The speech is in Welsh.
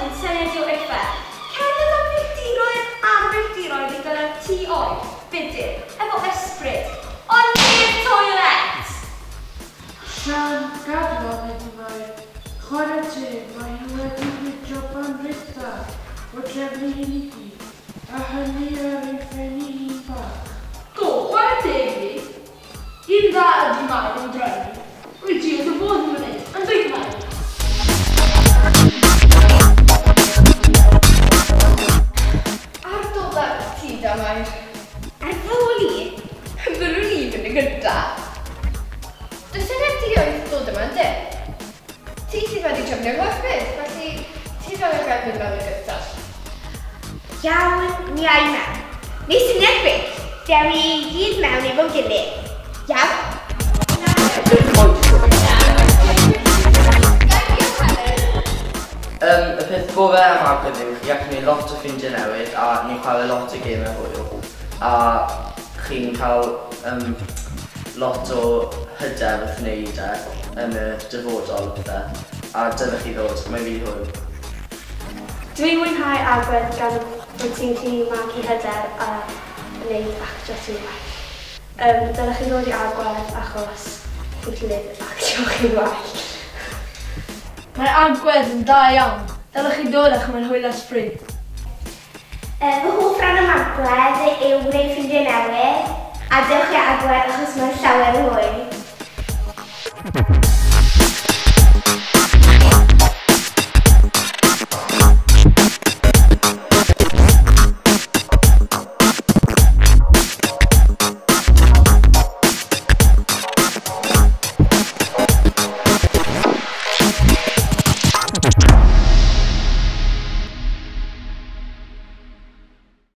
ydy'n syniad i o uffern. Cerdded am filltiroedd ar filltiroedd i gyrraedd tŷ oer, budur, efo ysbryd, ond heb toilet! Sian, gad lonydd i Mair. Chwarae teg, mae hi wedi gwneud joban reit dda o drefnu hyn i gyd, a hynny ar ei phen ei hun bach. Do, chwarae teg iddi. Un dda ydy Mair yn drefnu. Rwyt ti wrth dy fodd yn fan hyn, yn dwyt Mair? Ar dolau ti da, Mair. Ar fy ôl i, ddylwn i fynd yn gyntaf. Does syniad ti oedd dod yma, ynde? Ti sydd wedi trefnu'r holl beth, felly ti ddylai gael mynd mewn yn gyntaf. Iawn, mi a i mewn. Neu syniad beth, dewn ni i gyd mewn efo'n gilydd. Iawn? Y peth gorau am Agwedd yw chi gallu gwneud lot o ffrindiau newydd a ni'n chwarae lot o gemau hwyl a chi'n cael lot o hyder wrth wneud e yn y dyfodol a pethau, a dylech chi ddod, mae'n rili hwyl. Dwi'n mwynhau Agwedd gan bod ti'n gallu magu hyder a gwneud actio ti'n well. Dylech chi ddod i Agwedd achos chi'n gallu gwneud actio chi'n well. Mae Agwedd yn dda iawn. Dylech chi dod achos mae'n hwyl a sbri. Fy hoff ran am Agwedd yw gwneud ffrindiau newydd, a dewch i Agwedd achos mae'n llawer o hwyl.